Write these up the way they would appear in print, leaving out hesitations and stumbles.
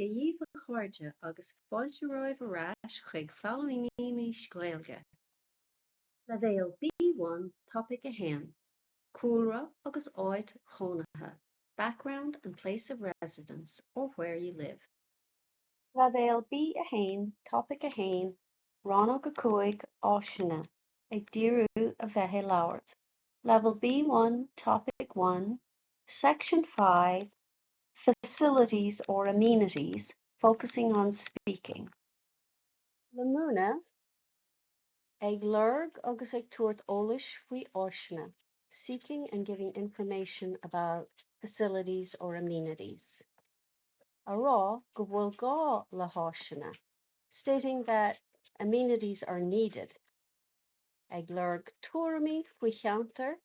Dia dhaoibh a chairde agus fáilte romhaibh ar ais chuig Foghlaimímis Gaeilge. Leibhéal B1 Topaic 1, Cúlra agus áit chónaithe, Background and place of residence or where you live. Leibhéal B1 Topaic 1, Rannóg 5, Áiseanna, ag díriú a bheith ag labhairt. Level B1 Topic 1, Section 5, Facilities or amenities, focusing on speaking. Le múineadh, ag lorg agus ag tabhairt eolais faoi áiseanna, seeking and giving information about facilities or amenities. A rá go bhfuil gá le háiseanna, stating that amenities are needed. Ag lorg tuairimí faoi cheantar,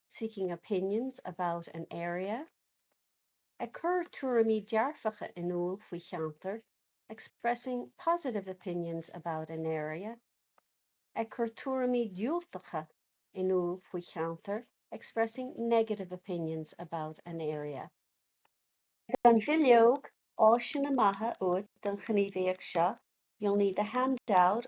seeking opinions about an area. Ag cur tuairimí dearfacha in iúl faoi cheantar, expressing positive opinions about an area. Ag cur tuairimí diúltacha in iúl faoi cheantar, expressing negative opinions about an area. Beidh an bhileog áiseanna maithe uait don ghníomhaíocht seo. You'll need the handout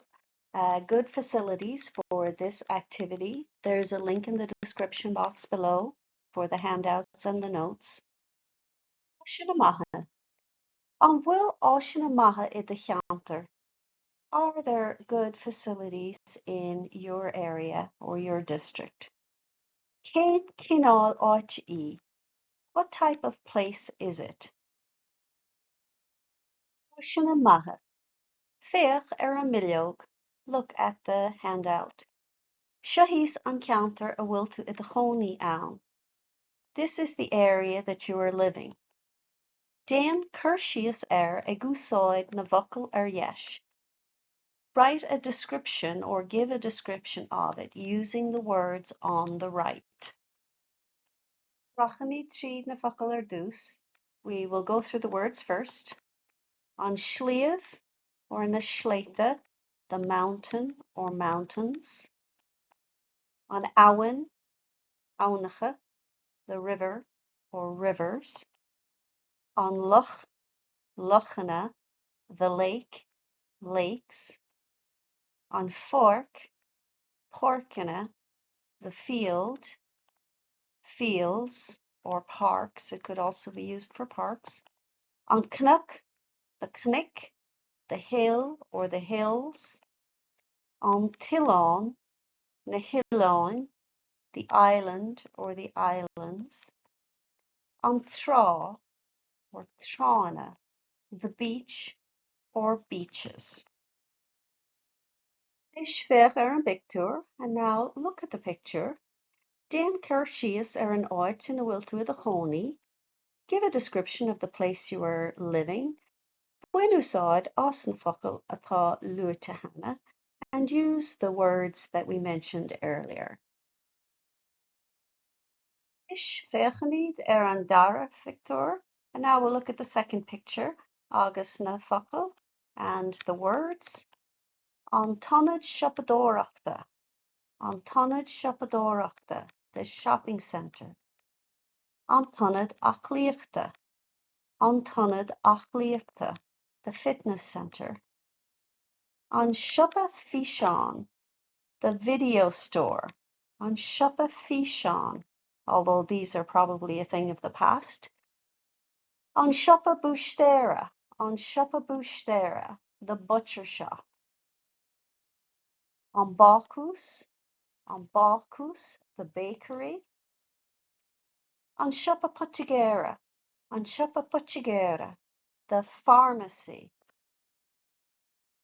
uh, good facilities for this activity. There's a link in the description box below for the handouts and the notes. Áiseanna maithe. An bhfuil áiseanna maithe i do cheantar? Are there good facilities in your area or your district? Cén cineál áit í? What type of place is it? Áiseanna maithe. Féach ar an mbileog, look at the handout. Seo thíos an ceantar a bhfuil tú i do chónaí ann. This is the area that you are living. Déan cur síos air ag úsáid na bhfocal ar dheis. Write a description or give a description of it using the words on the right. Rachaimid tríd na focail ar dtús. We will go through the words first. An sliabh or na sléibhte, the mountain or mountains. An abhainn, aibhneacha, the river or rivers. An loch, lochanna, the lake, lakes. An pháirc, páirceanna, the field, fields or parks. It could also be used for parks. An cnoc, the cnoic, the hill or the hills. An t-oileán, na hoileáin, the island or the islands. An trá or tránna, the beach or beaches. Anois féach ar an bpictiúr, and now look at the picture. Déan cur síos ar an áit ina bhfuil tú i do chónaí. Give a description of the place you are living. Bain úsáid as na focail atá luaite cheana and use the words that we mentioned earlier. Anois féachaimid ar an dara phictiúr, and now we'll look at the second picture agus na focail and the words. An t-ionad siopadóireachta, an t-ionad siopadóireachta, the shopping centre. An t-ionad aclaíochta, an t-ionad aclaíochta, the fitness centre. An siopa físeán, the video store, an siopa físeán, although these are probably a thing of the past. An siopa búistéara, an siopa búistéara, the butcher shop. An bácús, an bácús, the bakery. An siopa poitigéara, an siopa poitigéara, the pharmacy.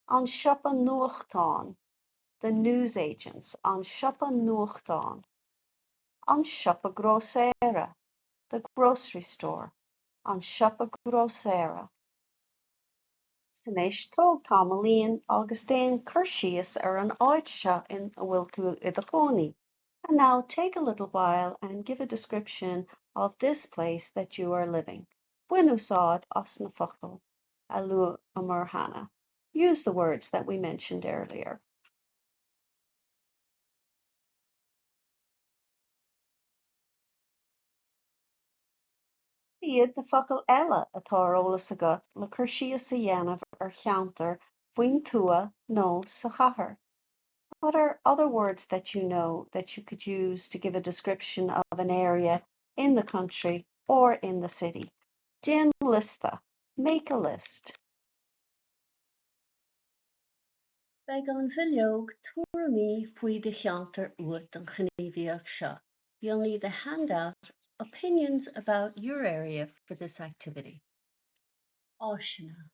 An siopa nuachtán, the newsagents, an siopa nuachtán. An siopa grósaera, the grocery store, an siopa grósaera. Agus anois tóg tamaillín agus déan cur síos ar an áit seo ina bhfuil tú i do chónaí. And now take a little while and give a description of this place that you are living. Bain úsáid as na focail a luamar cheana. Use the words that we mentioned earlier. Cad iad na focail eile atá ar eolas agat le cur síos a dhéanamh ar cheantar faoin tuath nó sa chathair? What are other words that you know that you could use to give a description of an area in the country or in the city? Déan liosta. Make a list. Beidh an bhileog Tuairimí faoi do Cheantar uait don ghníomhaíocht seo. You'll need the handout Opinions about your area for this activity. Áiseanna.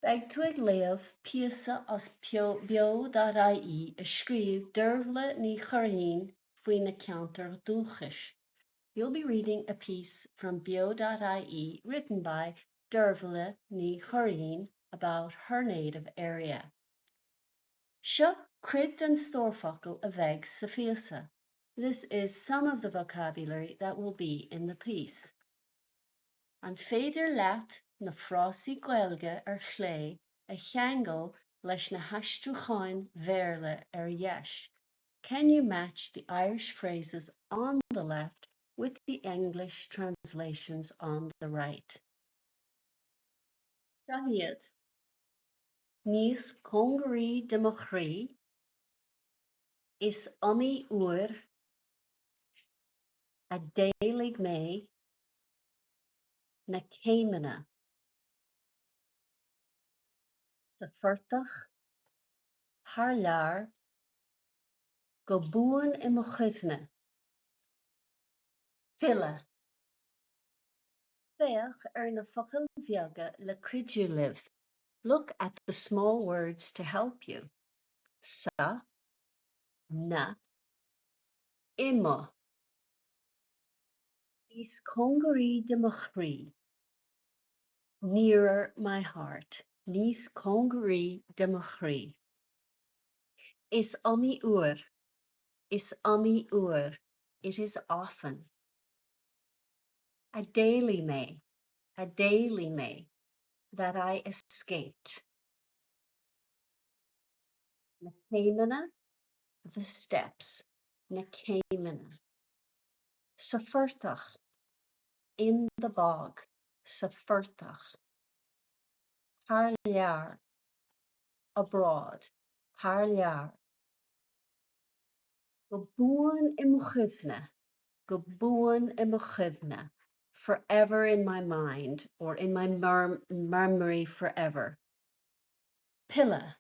Beidh tú ag léamh píosa as Beo.ie a scríobh Deirbhile Ní Churraoin faoina ceantar dúchais. You'll be reading a piece from Beo.ie written by Deirbhile Ní Churraoin about her native area. Seo cuid den stór focal a bheidh sa phíosa. This is some of the vocabulary that will be in the piece. An féidir leat na frásaí Gaeilge ar chlé a cheangal leis na haistriúcháin Bhéarla ar dheis? Can you match the Irish phrases on the left with the English translations on the right? Seo iad. Níos cóngaraí de mo chroí, Is iomaí uair a d'éalaigh mé na céimeanna sa phortach, thar lear, go buan i mo chuimhne. Filleadh. Féach ar na focail bheaga le cuidiú libh. Look at the small words to help you. Sa, na, i mo. Níos cóngaraí de mo chroí. Nearer my heart. Níos cóngaraí de mo chroí. Is iomaí uair. Is iomaí uair. It is often. A d'éalaigh mé. A d'éalaigh mé. That I escaped. Na céimeanna, the steps. Na céimeanna. Sa phortach, in the bog. Sa phortach. Thar lear, abroad. Thar lear. Go buan i mo chuimhne, go buan i mo chuimhne, forever in my mind or in my memory forever. Pilleadh,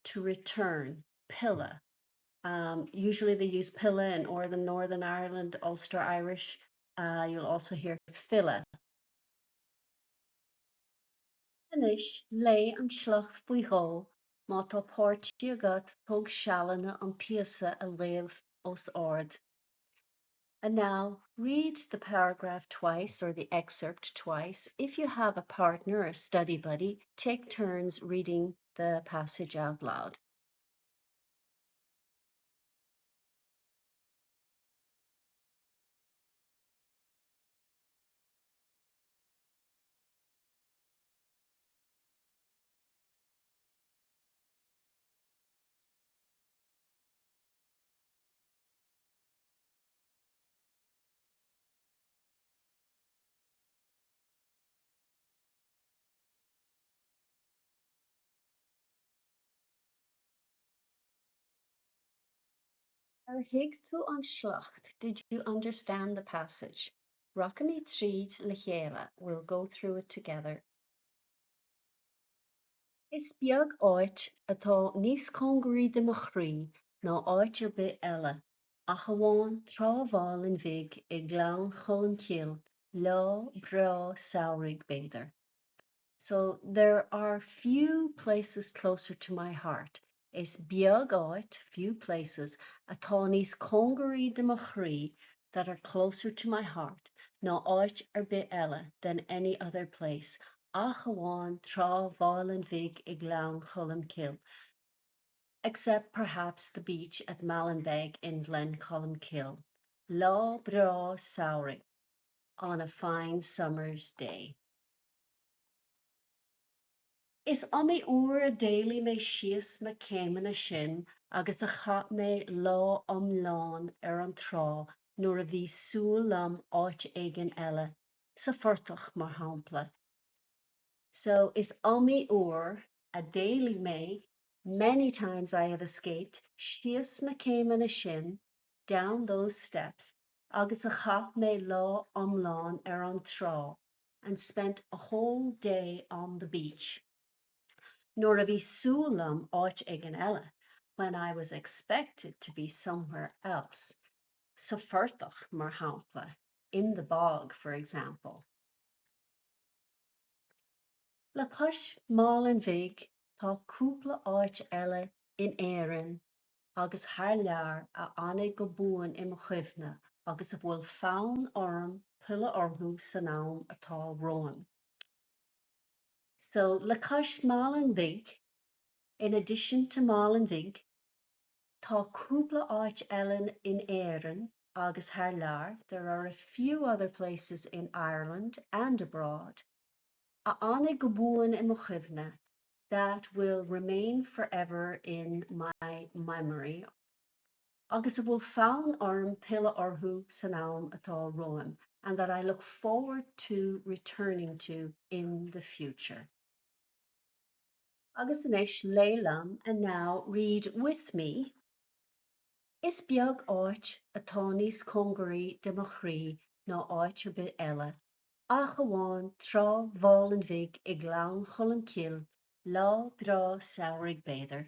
to return, pilleadh. Um, usually they use pilleadh in Northern Northern Ireland, Ulster Irish. Uh, you'll also hear filleadh. Anois, léigh an sliocht faoi dhó, má tá páirtí agat tóg sealanna an píosa a léamh os ard. And now, read the paragraph twice or the excerpt twice. If you have a partner or study buddy, take turns reading the passage out loud. Ar thuig tú an sliocht? Did you understand the passage? Rachaimid tríd le chéile. We'll go through it together. Is beag áit atá níos cóngaraí de mo chroí ná áit ar bith eile, ach amháin Trá Mhálainn Bhig i nGleann Cholm Cille lá breá samhraidh, b'fhéidir. So there are few places closer to my heart, Is beag áit, few places, atá níos cóngaraí de mo chroí, that are closer to my heart, ná áit ar bith eile, than any other place, ach amháin Trá Mhálainn Bhig i nGleann Cholm Cille, except perhaps the beach at Malinbeg in Glencolmcille. Lá breá samhraidh, on a fine summer's day. Is iomaí uair a d'éalaigh mé síos na céimeanna sin agus a chaith mé lá iomlán ar an trá nuair a bhí súil liom áit éigin eile. Sa phortach, mar shampla. So, is iomaí uair a d'éalaigh mé, many times I have escaped, síos na céimeanna sin, down those steps, agus a chaith mé lá iomlán ar an trá, and spent a whole day on the beach. Nuair a bhí súil liom áit éigin eile, when I was expected to be somewhere else, sa phortach, mar shampla, in the bog, for example. Le cois Mhálainn Bhig tá cúpla áit eile in Éirinn agus thar lear a fhanfaidh go buan i mo chuimhne agus a bhfuil fonn orm pilleadh orthu san am atá romhainn. So, le cois Mhálainn Bhig, in addition to Málainn Bhig, tá cúpla áit eile in Éirinn agus thar lear, there are a few other places in Ireland and abroad, a fhanfaidh go buan i mo chuimhne, that will remain forever in my memory, agus a bhfuil fonn orm pilleadh orthu san am atá romhainn, and that I look forward to returning to in the future. Agus anois, léigh liom, and now read with me. Is beag áit atá níos cóngaraí do mo chroí ná áit ar bith eile, Ach amháin Trá Mhálainn Bhig i nGleann Cholm Cille lá breá samhraidh b'fhéidir.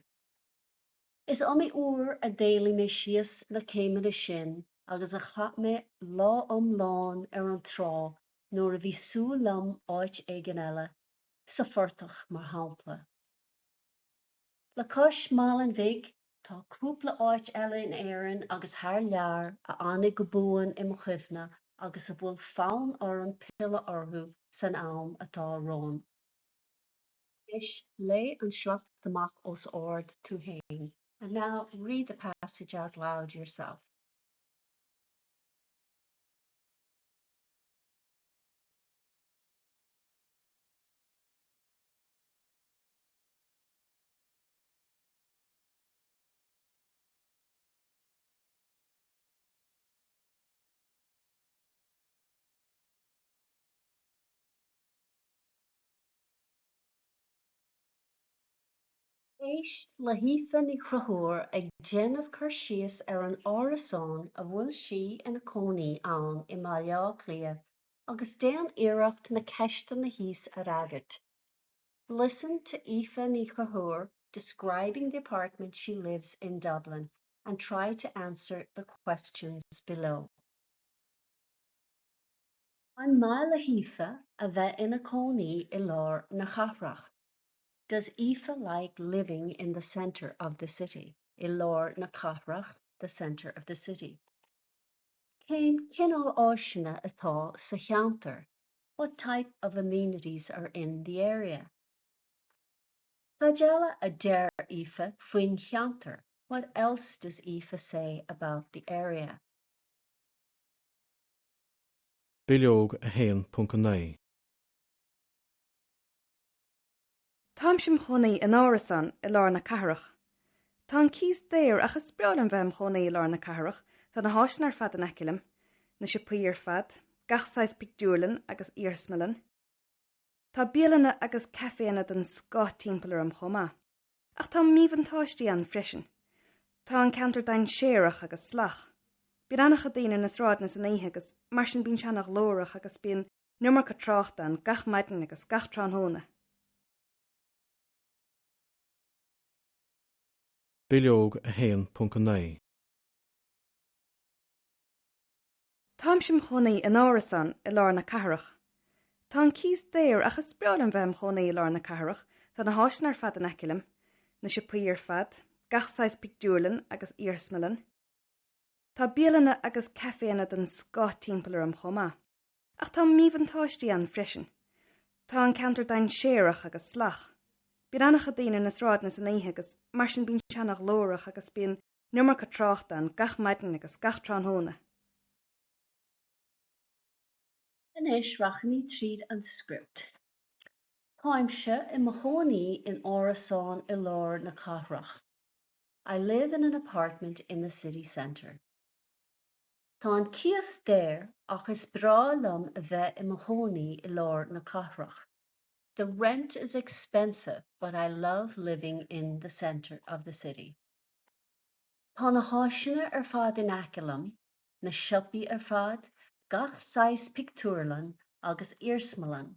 Is iomaí uair a d'éalaigh mé síos na céimeanna sin agus a chaith mé lá iomlán ar an trá nuair a bhí súil liom áit éigin eile, sa phortach mar shampla. Le cois Mhálainn Bhig Tá cúpla áit eile in Éirinn agus thar lear a fhanfaidh go buan i mo chuimhne agus a bhfuil fonn orm pilleadh orthu san am atá romham. Anois, léigh an sliocht amach os ard tú féin. And now read the passage out loud yourself. Éist le hAoife Ní Chonchúir ag déanamh cur síos ar an árasán a bhfuil sí ina cónaí ann i mBaile Átha Cliath agus déan iarracht na ceisteanna thíos a fhreagairt. Listen to Aoife Ní Chonchúir describing the apartment she lives in Dublin and try to answer the questions below. An maith le hAoife a bheith ina cónaí i lár na cathrach? Does Aoife like living in the centre of the city? I lár na cathrach, the centre of the city. Cén cineál áiseanna atá sa cheantar? What type of amenities are in the area? Cad eile a deir Aoife faoin cheantar? What else does Aoife say about the area? Bileog 1.9. Táimse im chónaí in árasán i lár na cathrach. Tá an cíos daor ach is breá liom bheith im chónaí i lár na cathrach, tá na háiseanna ar fad in aice liom, na siopaí ar fad, gach saghas pictiúrlann agus iarsmalann. Tá bialanna agus caiféanna den scoth timpeall orm chomh maith. Ach tá míbhuntáistí ann freisin. Tá an ceantar dainséarach agus salach. Bíonn an-chuid daoine ar na sráideanna san oíche agus mar sin bíonn sé ana-ghlórach agus bíonn an iomarca tráchta ann gach maidin agus gach tráthnóna. Bileog 1.9. Táimse im chónaí in árasán i lár na cathrach. Tá an cíos daor ach is breá liom bheith im chónaí i lár na cathrach, tá na háiseanna ar fad in aice liom, na siopaí ar fad, gach saghas pictiúrlann agus iarsmalann. Tá bialanna agus caiféanna den scoth timpeall orm chomh maith. Ach tá míbhuntáistí ann freisin. Tá an ceantar dainséarach agus salach. Bíonn an-chuid daoine ar na sráideanna san oíche agus mar sin bíonn sé ana-ghlórach agus bíonn an iomarca tráchta ann gach maidin agus gach tráthnóna. Anois rachaimid tríd an script. Táimse i mo chónaí in árasán i lár na cathrach. I live in an apartment in the city centre. Tá an cíos daor ach is breá liom a bheith i mo chónaí i lár na cathrach. The rent is expensive but I love living in the centre of the city. Tá na háiseanna ar fad in aice liom, na siopaí ar fad, gach saghas pictiúrlann agus iarsmalann.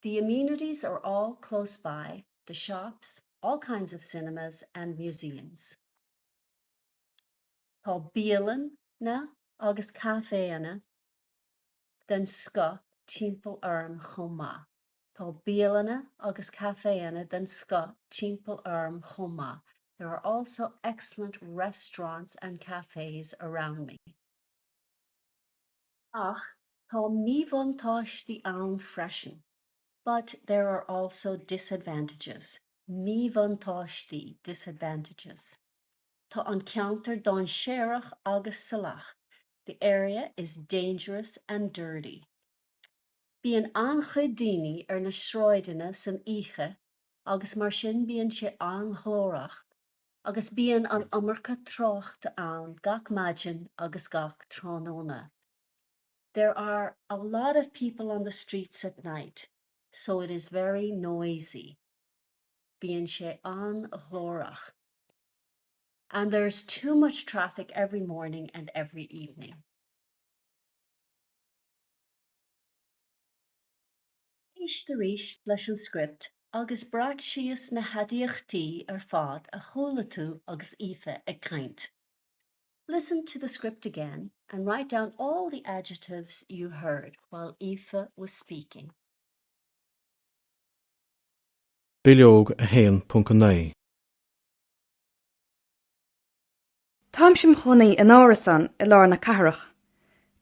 The amenities are all close by, the shops, all kinds of cinemas and museums. Tá bialanna agus caiféanna den scoth timpeall orm chomh maith. Tá bialanna agus caiféanna den scoth timpeall orm chomh maith. There are also excellent restaurants and cafes around me. Ach tá míbhuntáistí ann freisin. But there are also disadvantages. Míbhuntáistí, disadvantages. Tá an ceantar dainséarach agus salach. The area is dangerous and dirty. Bíonn an-chuid daoine ar na sráideanna san oíche agus mar sin bíonn sé an-ghlórach agus bíonn an iomarca tráchta ann gach maidin agus gach tráthnóna. There are a lot of people on the streets at night, so it is very noisy. Bíonn sé an-ghlórach. And there's too much traffic every morning and every evening. Éist arís leis an script agus breac síos na haidiachtaí ar fad a chuala tú agus Aoife ag caint. Listen to the script again and write down all the adjectives you heard while Aoife was speaking. Bileog 1.9. Táimse im chónaí in árasán i lár na cathrach.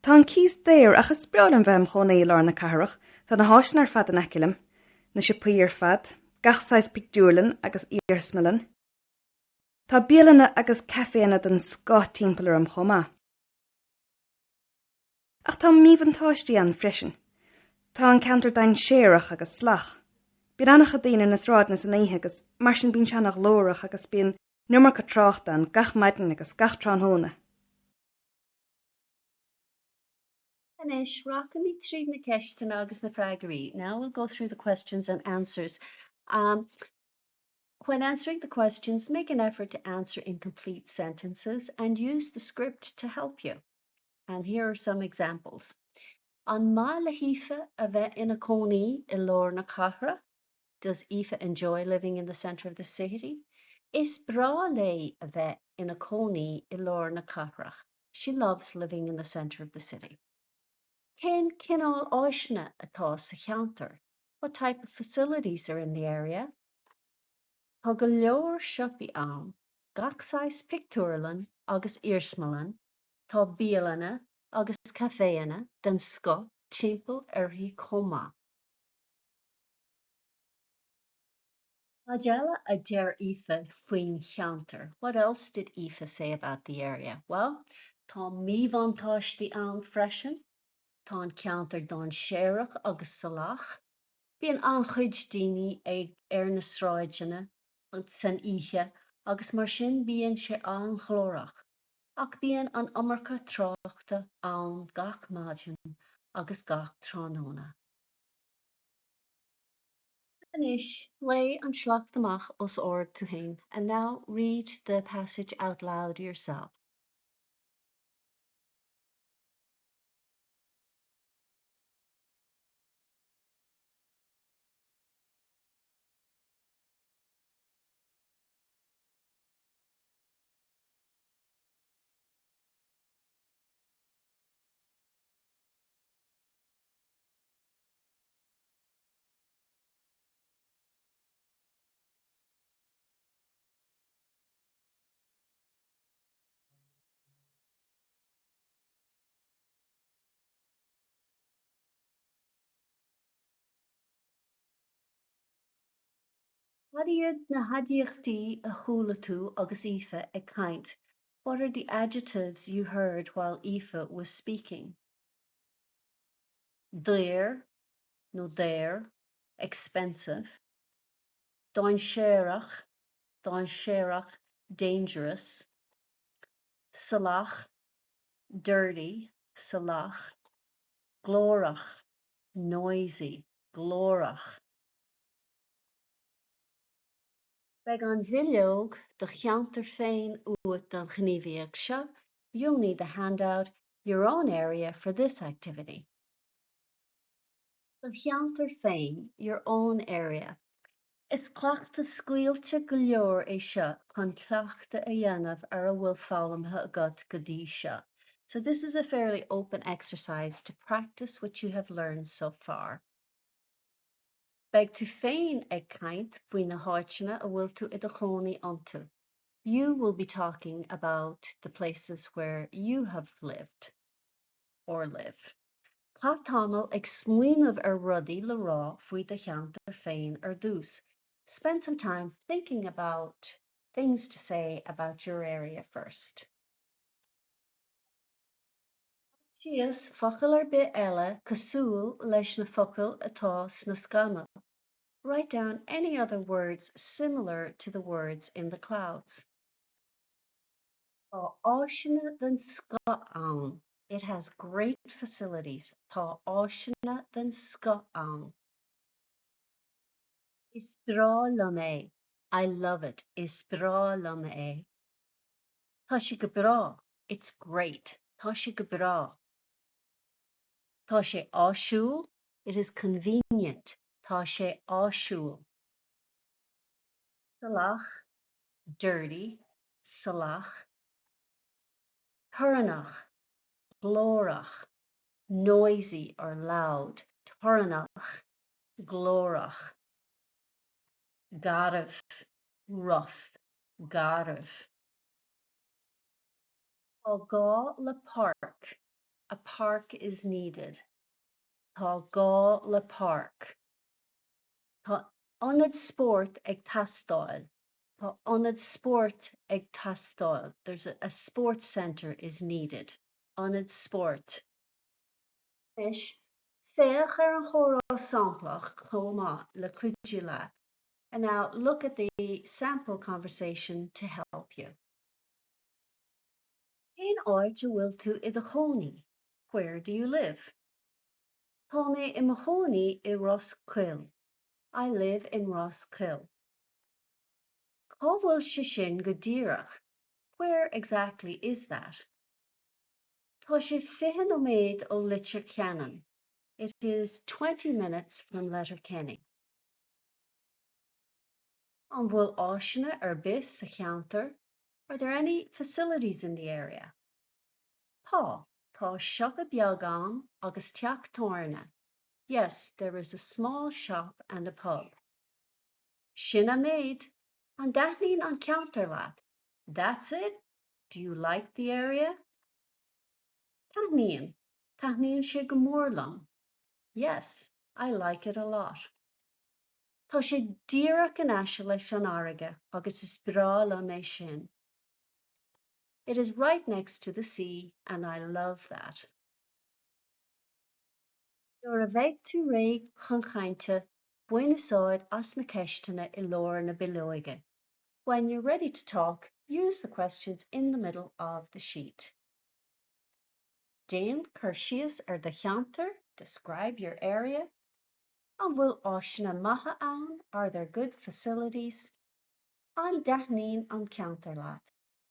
Tá an cíos daor ach is breá liom bheith im chónaí i lár na cathrach, tá na háiseanna ar fad in aice liom, na siopaí ar fad, gach saghas pictiúrlann agus iarsmalann. Tá bialanna agus caiféanna den scoth timpeall orm chomh maith. Ach tá míbhuntáistí ann freisin. Tá an ceantar dainséarach agus salach. Bíonn an-chuid daoine ar na sráideanna san oíche agus mar sin bíonn sé an-ghlórach agus bíonn an iomarca tráchta ann gach maidin agus gach tráthnóna. Anois, rachaimid tríd na ceisteanna agus na freagraí. Now we'll go through the questions and answers. Um, when answering the questions, make an effort to answer in complete sentences and use the script to help you. And here are some examples. An maith le hAoife a bheith ina cónaí i lár na cathrach? Does Aoife enjoy living in the centre of the city? Is breá léi a bheith ina cónaí i lár na cathrach. She loves living in the centre of the city. Cén cineál áiseanna atá sa cheantar? What type of facilities are in the area? Tá go leor siopaí ann, gach saghas pictiúrlann agus iarsmalann, tá bialanna agus caiféanna den scoth timpeall uirthi chomh maith. Cad eile a deir Aoife faoin cheantar? What else did Aoife say about the area? Bhuel, tá míbhuntáistí ann freisin. Tá an ceantar dainséarach agus salach. Bíonn an-chuid daoine ag ar na sráideanna san oíche agus mar sin bíonn sé an-ghlórach. Ach bíonn an iomarca tráchta ann gach maidin agus gach tráthnóna. Anois, léigh an sliocht amach os ard tú féin And now read the passage out loud yourself. Cad iad na haidiachtaí a chuala tú agus Aoife ag caint? What are the adjectives you heard while Aoife was speaking? Daor nó daor, expensive, dainséarach, dainséarach, dangerous, Salach, dirty, salach. Glórach, noisy, glórach. Beidh an bhileog do cheantar féin uait don ghníomhaíocht seo, you'll need the handout Your own area for this activity. Do cheantar féin, your own area. Is cleachtadh scaoilte go leor é seo chun cleachtadh a dhéanamh ar a bhfuil foghlamtha agat go dtí seo. So this is a fairly open exercise to practice what you have learned so far. Beidh tú féin ag caint faoi na háiteanna a bhfuil tú i do chónaí iontu. You will be talking about the places where you have lived or live. Caith tamall ag smaoineamh ar rudaí le rá faoi do cheantar féin ar dtús. Spend some time thinking about things to say about your area first. Breac síos focail ar bith eile cosúil leis na focail atá sna scamaill. Write down any other words similar to the words in the clouds. Tá áiseanna den scoth ann. It has great facilities. Tá áiseanna den scoth ann. Is breá liom é. I love it. Is breá liom é. Tá sé go breá. It's great. Tá sé go breá. Tá sé áisiúil. It is convenient. Tá sé áisiúil. Salach, dirty, salach. Torannach, glórach, noisy or loud, torannach, glórach. Garbh, rough, garbh. Tá gá le páirc, a park is needed. Tá gá le páirc. Tá ionad spóirt ag teastáil. Tá ionad spóirt ag teastáil. There's a, a sports centre is needed. Ionad spóirt. Anois, féach ar an chomhrá samplach chomh maith le cuidiú leat. And now look at the sample conversation to help you. Cén áit a bhfuil tú i do chónaí? Where do you live? Tá mé i mo chónaí i Ros Goill. I live in Ros Goill. Cá bhfuil sé sin go díreach? Where exactly is that? Tá sé 20 nóiméad ó Leitir Ceanainn. It is 20 minutes from Letterkenny. An bhfuil áiseanna ar bith sa cheantar? Are there any facilities in the area? Tá, tá siopa beag ann agus teach tábhairne. Yes, there is a small shop and a pub. Sin an méid. An dtaitníonn an ceantar leat? That's it? Do you like the area? Taitníonn. Taitníonn sé go mór liom. Yes, I like it a lot. Tá sé díreach in aice leis an fharraige agus is breá liom é sin. It is right next to the sea and I love that. Nuair a bheidh tú réidh chun cainte, bain úsáid as na ceisteanna i lár na bileoige. When you're ready to talk, use the questions in the middle of the sheet. Déan cur síos ar do cheantar, describe your area. An bhfuil áiseanna maithe ann? Are there good facilities? An dtaitníonn an ceantar leat?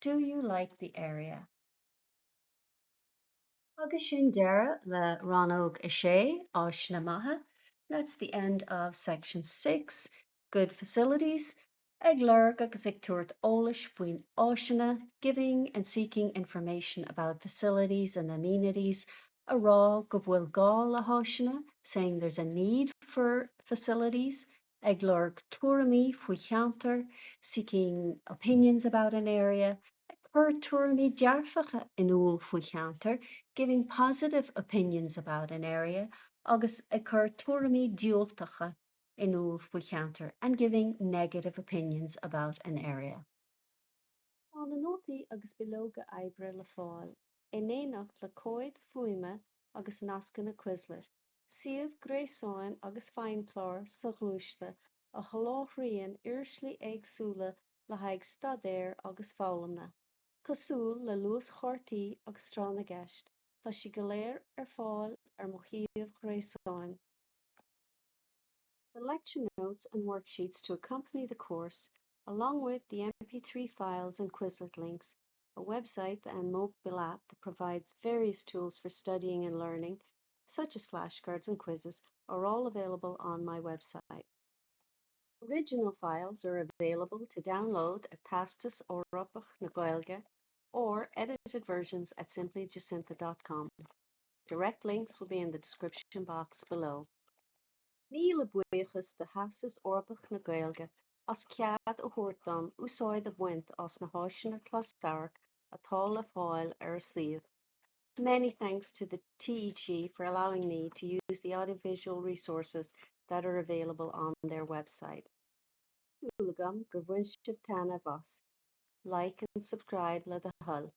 Do you like the area? Agus sin deireadh le rannóg 6, áiseanna maithe. That's the end of section 6, good facilities. Ag lorg agus ag tabhairt eolais faoin áiseanna, giving and seeking information about facilities and amenities, a rá go bhfuil gá le háiseanna, saying there's a need for facilities, ag lorg tuairimí faoi cheantar, seeking opinions about an area, ag cur tuairimí dearfacha in iúl faoi cheantar, giving positive opinions about an area, agus ag cur tuairimí diúltacha in iúl faoi cheantar, and giving negative opinions about an area. Tá na nótaí agus bileoga oibre le fáil in éineacht le comhaid fuaime agus nascanna Quizlet, suíomh gréasáin agus feidhmchlár soghluaiste a sholáthraíonn uirlisí éagsúla le haghaidh staidéir agus foghlama. Cosúil le luaschártaí agus tráth na gceist, tá siad go léir ar fáil ar mo shuíomh gréasáin. The lecture notes and worksheets to accompany the course, along with the MP3 files and Quizlet links, a website and mobile app that provides various tools for studying and learning, such as flashcards and quizzes, are all available on my website. Original files are available to download at Teastas Eorpach na Gaeilge or edited versions at simplyjacintha.com. Direct links will be in the description box below. Míle buíochas do Theastas Eorpach na Gaeilge as cead a thabhairt dom úsáid a bhaint as na háiseanna closamhairc atá le fáil ar a suíomh. Many thanks to the TEG for allowing me to use the audiovisual resources that are available on their website. Súil agam gur bhain sibh taitneamh as. Like and subscribe le do thoil.